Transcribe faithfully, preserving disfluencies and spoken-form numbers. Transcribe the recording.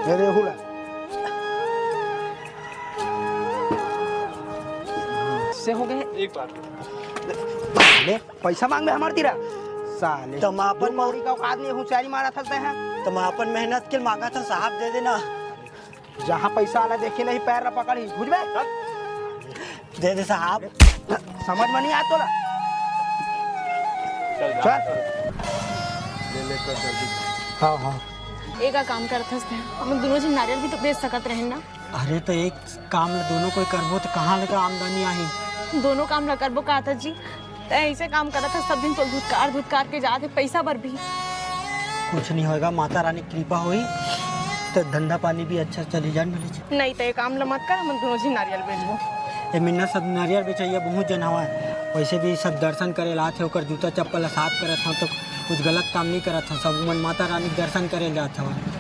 अरे हुला। से हो गए। एक बार। ले, पैसा मांगबे हमर तीरा। साले। त मैं अपन दू कौड़ी का औकात नहीं, हुसियारी मारत हस तैं। त मैं अपन मेहनत के मांगत हंव साहब, दे देना। जहाँ पैसा वाला देखे नहीं, पैर ला पकड़ी, बुझबे? दे दे साहब। समझ में नहीं आत तोला। चल। ले, ले, कर जल्दी। हाँ, हाँ। ए का काम करत हस तैं? हम दोनों झन नारियल भी तो बेच सकत रहेन ना। अरे, त एक काम ला दोनों कोई करबो त कहाँ ले का आमदनी आही? दोनों काम ला करबो का था जी? तैं ऐसे काम करत हस, सब दिन तो धुतकार धुतकार के जात हे, पैसा बर भी। कुछ नहीं होएगा, माता रानी की कृपा होई त धंधा पानी भी अच्छा चली जाए, मिली जी। नहीं, त ए काम ला मत कर, हम दोनों झन नारियल बेचबो। ए मिन्ना, सब नारियल बेचइया बहुत जन हवय, वैसे भी सब दर्शन करे ला आथे, ओकर जूता चप्पल ला साफ करत हंव, त कुछ गलत काम नहीं करत हंव, सब मन माता रानी के दर्शन करे जात हवय।